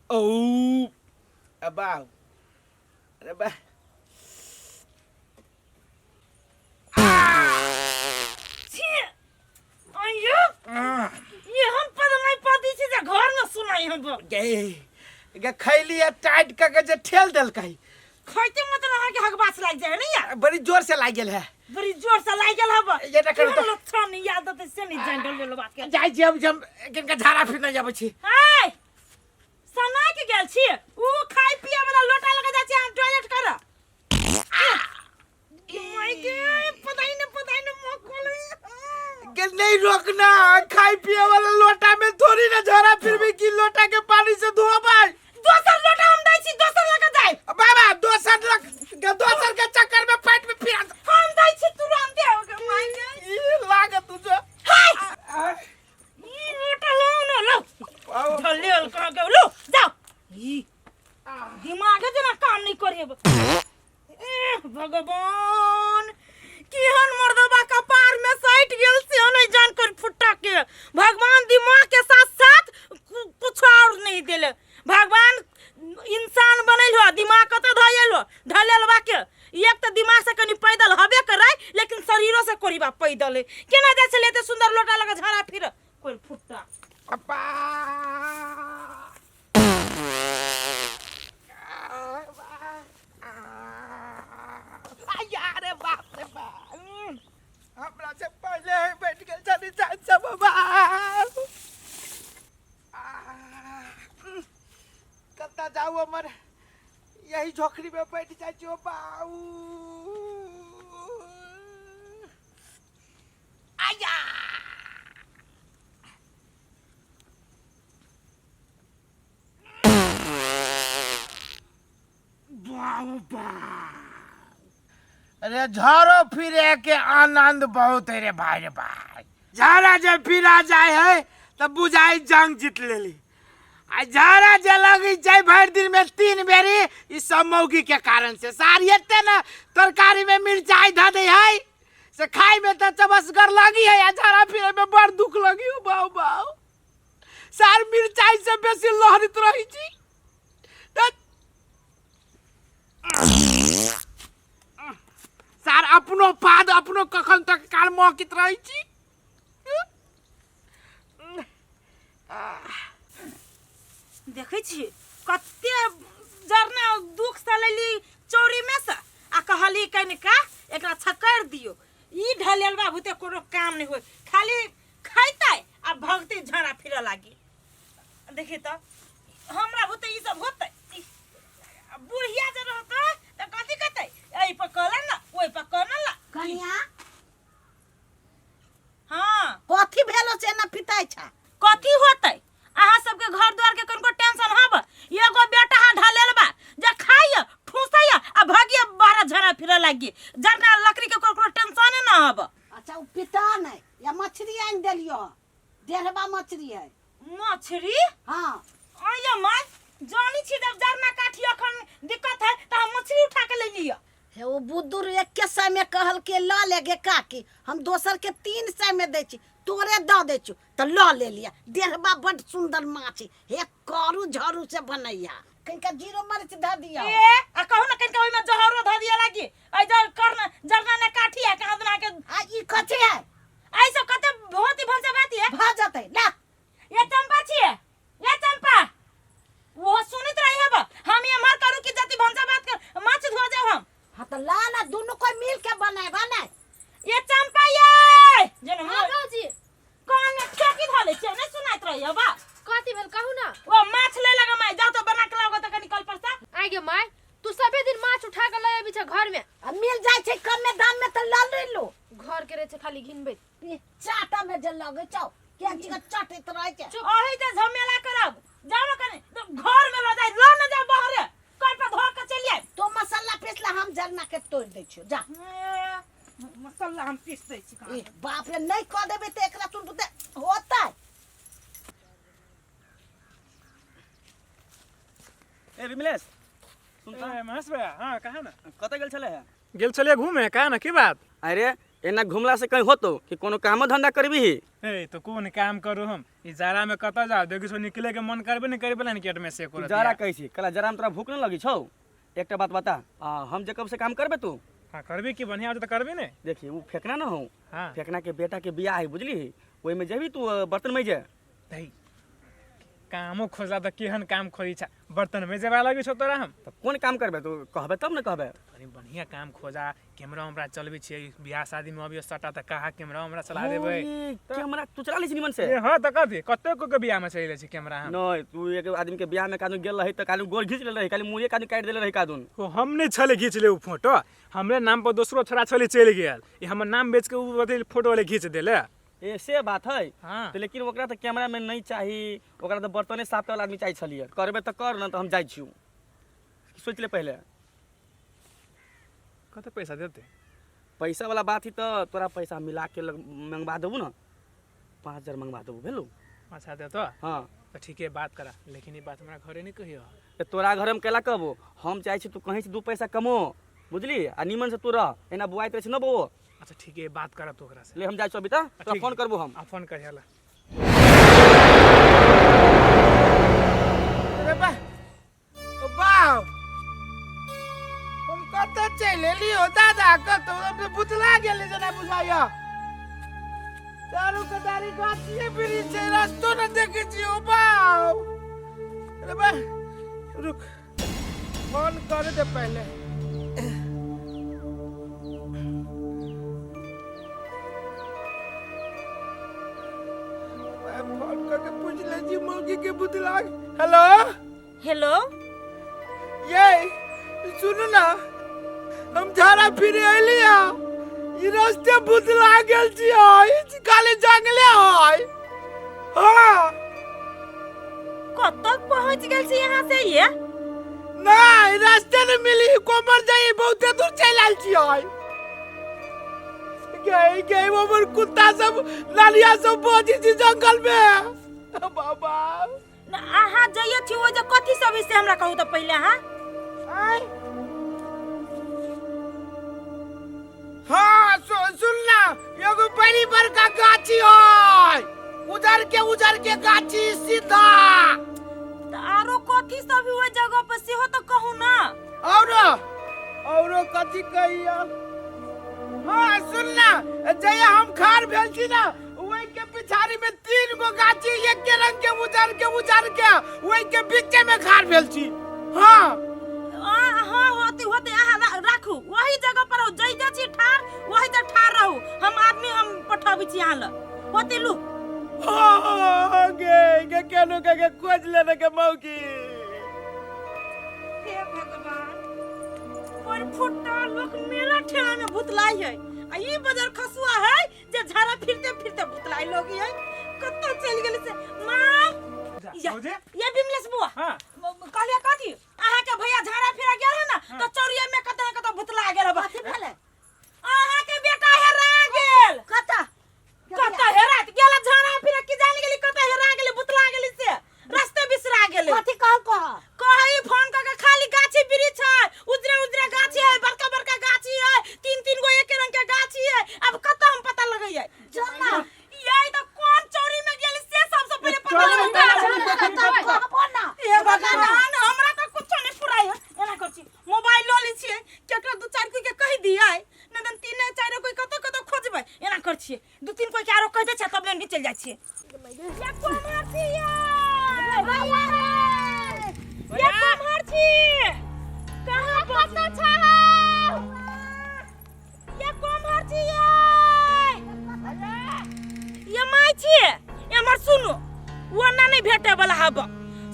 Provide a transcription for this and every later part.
ओ about अरे बा छी अइयो ये हम पद नहीं पदी छी जे घर में सुनाई हम गे गे खैली आ टाइट क के जे ठेल देलकै खाइते मतलब अहाँ के हगबास लागि जाए नहीं यार बड़ी जोर से लागि गेल है बड़ी जोर से लागि गेल हब ये ना करू तो- लक्षण नहीं आदत है से नहीं जान डल बात के जाइ छी हम हम किनका झाड़ा फिर नहीं जाबै छी हाय सना के गेल छी ऊ खाय पिए वाला लोटा लगा जाइ छी हम टॉयलेट कर माय के पता ही नहीं पता ही नहीं मुंह खोले के नहीं रोकना खाई पिए वाला लोटा में थोड़ी ना झाड़ा फिर भी की लोटा के पानी से धोबै दोसर लोटा हम दै छी दोसर लगा जाय बाबा दोसर लग के दोसर के चक्कर में पेट में फिर हम दै छी तुरंत माय के ई लागत तुझे हाय ई लोटा लो न लो ढलेल कहाँ के लो जाओ ई दिमाग जेना काम नहीं करे एह, भगवान केहन मर्दबा कपार में सटि गेल से नहीं जान कर फुट्टा के भगवान दिमाग के साथ साथ कुछ और नहीं देले भगवान इंसान बनल हो दिमाग कतऽ धयल हो ढलेल बा के एक तऽ दिमाग से कनि पैदल हबे करे लेकिन शरीरो से कोरी बा पैदल है केना जाइ छलै एते सुंदर लोटा लगा झाड़ा फिर कोई फुट्टा पापा अरे बाप रे बाप हमरा से पहले ही बैठ गेल छली जान सब बाप कतऽ जाऊ हमर यही झोकरी में बैठ जाइ छियो बाऊ आया अरे झाड़ो फिरे के आनंद बहुत है रे भाई रे भाई झाड़ा जब फिरा जाए है तब बुझाई जंग जीत लेली आ झाड़ा जे लगी जाए भरि दिन में 3 बेरी ई सब मौगी के कारण से सारी एते न तरकारी में मिर्चाई धऽ दे है से खाई में तो चबसगर लगी है आ झाड़ा फिरे में बड़ दुख लगी हो बाऊ बाऊ सार मिर्चाई से बेसी लहरित रही छी त सार अपनो पाद अपनो कखन तक काल महकित रही छी देखै छी कते जरना दुख से लेली चौरी में से आ कहली कनिका एकरा छकड़ दियो ई ढलेल बाबू ते कोनो काम नहीं होय खाली खैतै आ भगतै झाड़ा फिरऽ लागी देखी तऽ हमरा बुते ई सब होतै ई, आ बुढ़िया जे रहतै तऽ कथी कहतै एहि पर कहला ने ओहि पर कहला ने कनिया हाँ कथी भेलो से एना पिताइ छा कथी होतै अहाँ सबके घर द्वार के कनको टेंशन हब एगो बेटा हा ढलेल बा जे खाइय ठूसैय आ भगिय बाहर झड़ा फिरऽ लागी जरना लकड़ी के ककरो टेंशने न हब अच्छा ओ पिता नहीं या मछली आनि देलियो डेढ़बा मछली है मछली हाँ आया माय जानी छी जब जरना काठी अखन दिक्कत है त हम मछली उठा के ले लिअ हे ओ बुदुर एके सौ में कहल के लऽ ले गे काकी हम दोसर के 300 में दै छी तोरे दऽ दै छियौ तऽ लऽ ले लिअ डेढ़बा बड सुंदर माछ है हे करू झरू से बनैया कनिका जीरो मरीच धऽ दियौ ए आ कहू ना कनिका ओहिमे जहरो धऽ दिअ लागी ऐ जर करना जरना ने काठी है कहाँ दुना के आ ई कथी है ऐ सब कते बहुत ही भनसा बाती है भऽ जेतै ला ये चंपा छिए ये चंपा वो सुनत रही हब हम ये मर करू कि जति भनसा बात कर माछ धो जाओ हम हाँ तऽ ला ना दुनू कोई मिल के बनेबा ने ये चंपा ये जेना हाँ भौजी कान में ठोकी धले छिए नहीं सुनाइत रही हब कथी भेल कहू ना वो माछ ले लगा माय जाओ तो बना के लाओ तो कनी कल पर सा आइ गे माय तू सबे दिन माछ उठा के लऽ अबै छै घर में आ मिल जाइ छै कमे दाम में तऽ लऽ लेलू घर के रहे छै खाली घिनबैत ई चाटा में जे लगै छौ के चीज के चटैत रहै छै अही जे झमेला करब जाओ ना कनी तो घर में ल जाए ल न जाओ बाहरे कल पर धो के चली आए तो मसाला पीस ला हम जरना के तोड़ दै छियौ जा मसाला हम पीस दै छी ई बाप रे नहि कऽ देबै तऽ एकरा सुन बुते होतै ए विमलेश सुन त ए, महेश भैया हाँ कहा ना कतऽ गेल छलै हे गेल छलियै घूमे कहा ना की बात अरे एना घुमला से कहीं होतो कि कोनो कामो धंधा करबी? ए तो कोन काम करू हम? ई जाड़ा में कतऽ जाउ? देखी छौ, निकले के मन करबे नहीं करे ब्लैंकेट में से तू जरा कहै छी कला जरा में तोरा भूख न लगी छौ? एकटा बात बता, आ हम जे कब से काम करबे तू? हाँ करबी की, बढ़िया हो तऽ करबी ने। देखी उ फेकना न हो। हाँ। फेकना के बेटा के बियाह है बुझली, ओहिमे जेबी तू बर्तन मैजे? दही कामो खोजला तऽ केहन काम खोजी छा? बर्तन में जेबा लगी छौ तोरा हम? तऽ कोन काम करबे तू? कहबे तब ने कहबे। कनी बढ़िया काम खोजा, कैमरा उमरा चलबै छियै, बियाह शादी में अबियो सटा तऽ कहा कैमरा उमरा चला देबै। कैमरा तू चला लै छी निमन से? ए हाँ तऽ कथी कते को के बियाह में चलि जाइ छै कैमरा हम। नहीं तू एक आदमी के बियाह में कादू गेल रही तऽ कालू गोर घीच लेल रही, कालू मुँहे कादू काटि देले रही कादून। ओ हम नहि छलै घीच ले उ फोटो, हमरे नाम पर दोसरो छोरा छलै चलि गेल, ई हमर नाम बेच के उ अथी फोटो वाले घीच देले। ए से बात है। हाँ। तो लेकिन ओकरा तऽ कैमरा में नहीं चाही, ओकरा तऽ बर्तने साफ करे वाला आदमी चाही छलियै। करबे तऽ कर न तऽ हम जाइ छियौ, सोच ले पहिले। कते पैसा देते? पैसा वाला बात ही तऽ तोरा पैसा मिला के लग मंगवा देबू ना, 5000 मंगवा देबू भेलू। अच्छा देतो? हाँ। तऽ ठीके बात करा, लेकिन ई बात हमरा घरे नहीं कहियो। तऽ तोरा घरे में केला कहबो? हम चाहै छी तू कहीं से 2 पैसा कमो बुझली, आ निमन से तू रह, एना बुआइत रहै छै न बौओ। अच्छा ठीक है बात करा तू ओकरा से। ले हम जाइ छौ अभी तऽ तोरा ठीक फोन है। करबो हम। आ फोन करिहे ला। अरे बा ओ बाप, हम कतऽ चलि एली हो दादा? कतऽ हम तऽ भुतला गेली जेना बुझाइया। चारू कतारी गाछिए वृक्ष छै, रस्तो न देखै छी। ओ बाप, अरे बा रुक, फोन कर दे पहले। मैं फोन करके पूछ ले जी मौगी के बुतला। हेलो हेलो, ये सुनू ना, हम झाड़ा फिरे अयली हा, ई रास्ते भुतला गेल छी, ई खाली जंगले है। हाँ कतऽ पहुँच गेल छी यहाँ से ये? नहीं रास्ते नहीं मिली, कोमर जाई बहुते दूर चलि आयल छी। गई गई वो हमर कुत्ता सब लालिया सब बजी छी जंगल में बाबा। ना अहाँ जइए छी ओ जे कथी सब है से हमरा कहू तऽ पहिले अहाँ। आय हाँ सुन ना, एगो बड़ी बड़का गाछी है, उजर के गाछी सीधा। तऽ आरो कथी सब है ओहि जगह पर सेहो तऽ कहू ना। औरो औरो कथी कहिया? हाँ सुन ना, जहिया हम खार भेल छी ना वही के पिछाड़ी में 3 गो गाछी एके रंग के उजर के उजर के, वही के बीचे में खार भेल छी। हाँ हाँ होते होते अहाँ राखू वही जगह पर रहू, जइ छी ठार वही जगह ठार रहू, हम आदमी हम पठाबै छी अहाँ लग। होते लू। हाँ, गे गे केनो के के खोज लेने के मौकी। हे भगवान, पर फुट्टा लोक मेला ठेला में भुतलाई है, आ ई बजर खसुआ है जे झाड़ा फिरते फिरते भुतलाई लोग है। कतऽ चलि गेलै से माँ? या, भौजी? या बिमलेश बुआ। हाँ। कहलियै कथी? अहाँ के भैया झाड़ा फिरा गेल है ना तो चौरिया में कतऽ न कतऽ भुतला गेल हबा। कथी भेलै? अहाँ के बेटा हेरा गेल। कतऽ? कतऽ हेरा गेल? झाड़ा फिरा की जान गेली कतऽ हेरा गेली, भुतला गेली से रास्ते बिसरा गेलै। कथी कहल कह? कही फोन कऽ के खाली गाछी वृक्ष है, उजरे उजरे गाछी है, बड़का बड़का गाछी है, 3-3 गो एके रंग के गाछी है, अब कतऽ हम पता लगैयै? चल ना। यही तो कोन चोरी में गेल से सबसे पहिले पता लगैयै। कहबो ना। हे भगवान, हमरा तऽ कुछो नहीं फुराइ है। एना कर छी मोबाइल लऽ लै छियै, केकरो 2-4 कोई के कहि दियै, नहि तऽ 3-4 कोई कतऽ कतऽ खोजबै। एना कर छियै 2-3 कोई के आरो कहि दै छियै तब लेने चलि जाइ छियै। ये कोम्हर छी ये? ये कोम्हर छी? कहाँ कतऽ छौ? ये कोम्हर छी ये? ये my छी, एम्हर सुनू, ओना नहीं भेटे वाला हब।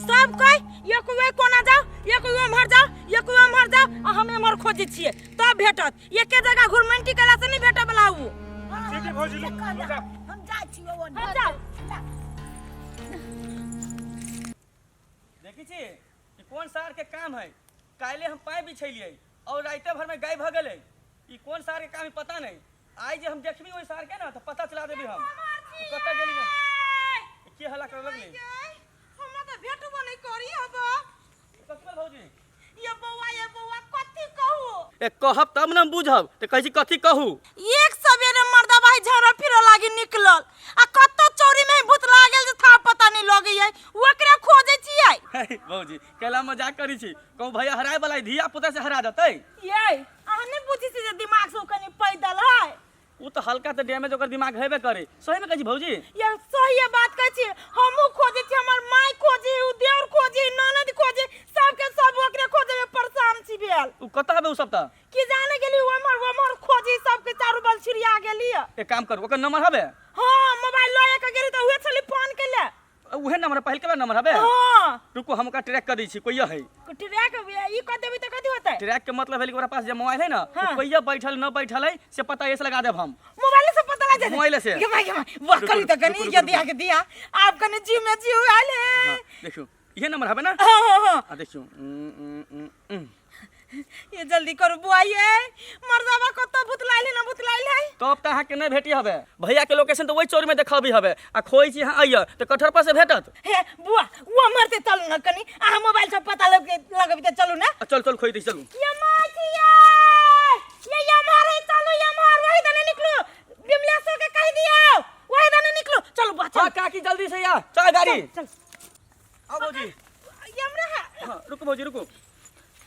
सब कह एक वे कोना जाओ, एक वे उम्हर जाओ, एक वे उम्हर जाओ, आ हम एम्हर खोजै छियै तब भेटत। एके जगह घुरमंटी केला से नहीं भेटे वाला उ। ठीक है भौजी, लू, लू जाओ। हम जाइ छियै ओने। हम जाओ। देखी छी कि कोन सार के काम है? काल्हि हम पाइप बिछेलियै और राइते भर में गाय भऽ गेलै। ई कोन सार के काम है पता नहीं। आइ जे हम देखबी ओहि सार के ना तऽ पता चला देबी हम कतऽ गेली ना। की हल्ला करे लगली? हमरा तऽ भेटबो नहीं करी हब। कथी भेल भौजी? ये बौआ, ये बौआ कथी कहू? ए कहब तब न बुझब, तऽ कहै छी कथी कहू? एक सवेरे है झरा फिरे लागी निकलल आ कत्तो चोरी में भूत लागल जे था पता नहीं लगे है, ओकरे खोजे छियै। हे, भौजी कैला मजाक करी छी, कहूँ भैया हराए वाला है, धिया पुता से हरा देतै। ये अहाँ नहीं बुझै छी जे दिमाग से ओ कनी पैदल है। उ तऽ हल्का तऽ डैमेज ओकर दिमाग हेबे करे। सही में कहै छी भौजी? ये सही बात कहै छी, हमहूँ खोजे छी, हमर माय खोजे, उ देवर खोजे, ननद खोजे, सबके सब ओकरे खोजे में परेशान छी भेल। उ कतऽ हबे उ सब तऽ? की जाने गेली, ओमहर ओमहर खोजी, सबके चारू बल छिड़िया गेली। एक काम करू, ओकर नंबर हबे? हाँ, मोबाइल लए के गेली तऽ उहे छली फोन केले। उहे नंबर, पहिलका नंबर हबे? हाँ। रुकू, हम ओकरा ट्रैक कर दै छी, कोइया है। ट्रैक ई कर देबी तऽ कथी होतै? ट्रैक के मतलब है कि ओकरा पास जे मोबाइल है ना, हाँ। उ कोइया बैठल न बैठल है से पता ऐसे लगा देब हम। मोबाइल से पता लग जाए? मोबाइल से। गे माय, गे माय, वाह, रुकू, करी तऽ रुकू, कनी रुकू, ये रुकू। दिया के दिया, आप कनी जीव में जीव आयल है। हाँ, देखियो इहे नंबर हबे ना? हाँ हाँ हाँ। आ देखियो, उम, उम, उम, उम। ये जल्दी करू बुआ, ये मर्दाबा कत्तो भुतलाइल है ना भुतलाइल है। तब तऽ अहाँके नहि भेटी हबे, भैया के लोकेशन तऽ ओहि चोर में देखाबी हबे, आ खोइ छी अहाँ अइयै तऽ कटहर पर से भेटत। हे बुआ, वो मरते चलू ना कनी, अहाँ मोबाइल से पता लग लगबी तऽ चलू ना। आ चल चल खोइ दै चलू। ये माछिया ये मारे चलू, ये मार वही दने निकलू, बिमलेश्वर के कह दियो वही दने निकलू, चलू बुआ चल। हाँ काकी जल्दी से या, चल गाड़ी। चल, चल। आओ भौजी। ये हमरा है। हाँ, रुकू भौजी रुकू।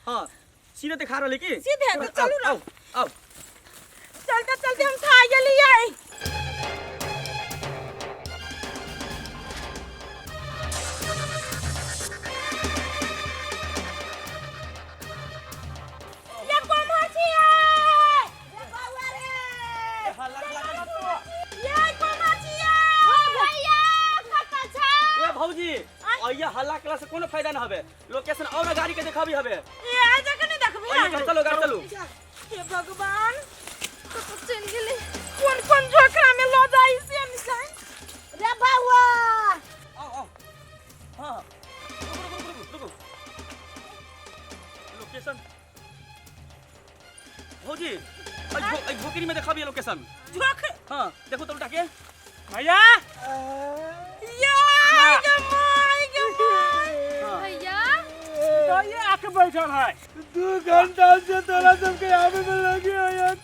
हाँ सीधे दिखा रहली की? सीधे, तो चलू ना। आओ, आओ। चलते चलते हम खा गेलियै। ये कोमर छियै। रे बौआ रे। ये कोमर छियै। ओ भैया कतऽ छै? ए भौजी, अइया हल्ला केला से कोनो फायदा न हबे, लोकेशन और ना गाड़ी के देखाबी हबे। ए आ जाके नहीं देखबी। अइया चल, चलो गाड़ी चलू। हे भगवान, कतऽ चलि गेलै? कोन कोन झोकरा में लऽ जाइ से निशान। रे बौआ। आओ आओ। हाँ रुकू रुकू रुकू रुकू, लोकेशन भौजी अइ झोकरी में देखाबी लोकेशन। झोक? हाँ देखो तो उठा के। भैया। या गे my, गे my. हाँ। भैया तो ये आके बैठल है। 2 घंटा से तोरा सबके आवे में लगे हो यार,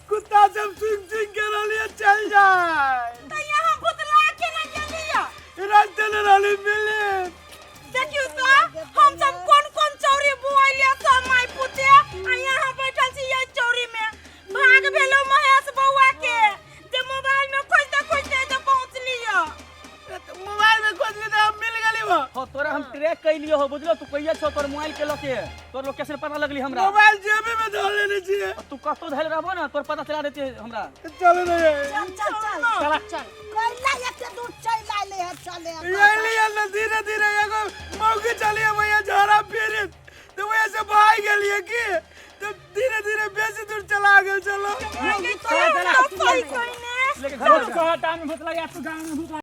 कुत्ता सब सुन सुन के रहलिए चल जाए। तो यहाँ भुतला के ना गेलिया? रास्ते में रहली मिले। देखियो तो हम सब कोन कोन चौरी बुआइलिया सब माय पुते, आ यहाँ बैठल छी ये चौरी में। भाग भेलो महेश बौआ के जे मोबाइल में खोजते खोजते तो पहुंचलियो। मोबाइल में खोजली तो हम मिल गेली वो। हो तोरा हम ट्रैक कैलियो हो बुझलो, तू कहिया छो तोर मोबाइल के लके तोर लोकेशन पता लगली हमरा। मोबाइल जेबी में धर लेने छिए। तू कतो धैल रहबो ना तोर पता चला देती हमरा। चल रे। चल चल चल चला। चल। कैला एते दूर चल आइले है, चले है। ये लिए ना धीरे धीरे एगो मौकी चलिए भैया झड़ा फिर तो वैसे से भाग गेलिए की तो धीरे धीरे बेसी दूर चला गेल। चलो सही सही ने। लेके घर भूत कहता में भूत लगा, तू गाँव में भूत लगा।